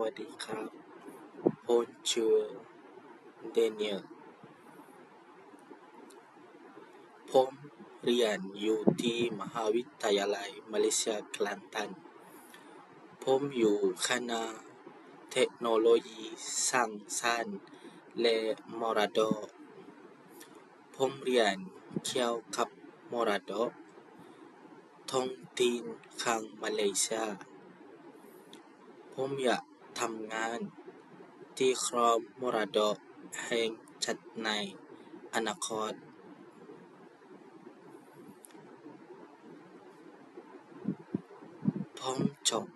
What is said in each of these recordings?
ສະຫວັດດີຄັບ. ຜົມຊື່ Daniel. ຜົມຮຽນຢູ່ທີ່ມະຫາວິທະຍາໄລມາເລເຊຍກະລັນຕັນ. ຜົມຢູ່ຄະນະເຕັກໂນໂລຢີສ້າງສັນ ແລະ ມໍລະດົກ. ຜົມຮຽນກ່ຽວກັບມໍລະດົກທ້ອງຖິ່ນຂອງມາເລເຊຍ. ຜົມຢາກທຳງານທີ່ກອງມໍລະດົກແຫ່ງຊາດໃນອະນາຄົດ. ຜົມຈອກ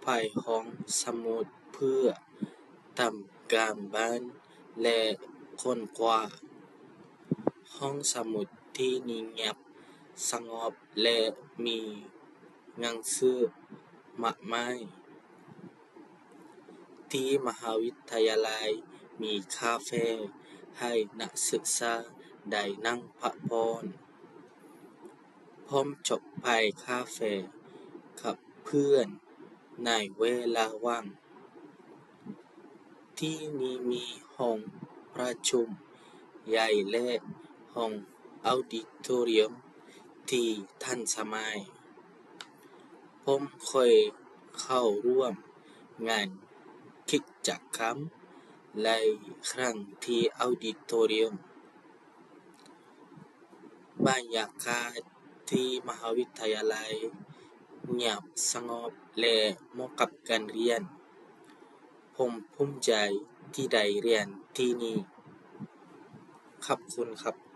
ໄປຫ້ອງສະໝຸດເພື່ອທຳການບ້ານ ແລະ ຄົ້ນຄວ້າ. ຫ້ອງສະໝຸດທີ່ນີ້ງຽບສະຫງົບ ແລະ ມີໜັງສືມາກມາຍ. ທີ່ມະຫາວິທະຍາໄລມີຄາເຟໃຫ້ນັກສຶກສາໄດ້ນັ່ງພັກຜ່ອນ. ຜົມຈອກໄປຄາເຟກັບເພື່ອນໃນເວລາວ່າງ. ທີ່ນີ້ມີຫ້ອງປະຊຸມໃຫຍ່ ແລະ ຫ້ອງອາວດິໂຕຣຽມທີ່ທັນສະໄໝ. ຜົມເຄີຍເຂົ້າຮ່ວມງານກິດຈະກຳຫຼາຍຄັ້ງທີ່ອາວດິໂຕຣຽມ. ບັນຍາກາດທີ່ມະຫາວິທະຍາໄລງຽບສະຫງົບ ແລະ ເໝາະກັບການຮຽນ. ຜົມພູມໃຈທີ່ໄດ້ຮຽນທີ່ນີ້. ຂອບຄຸນຄັບ.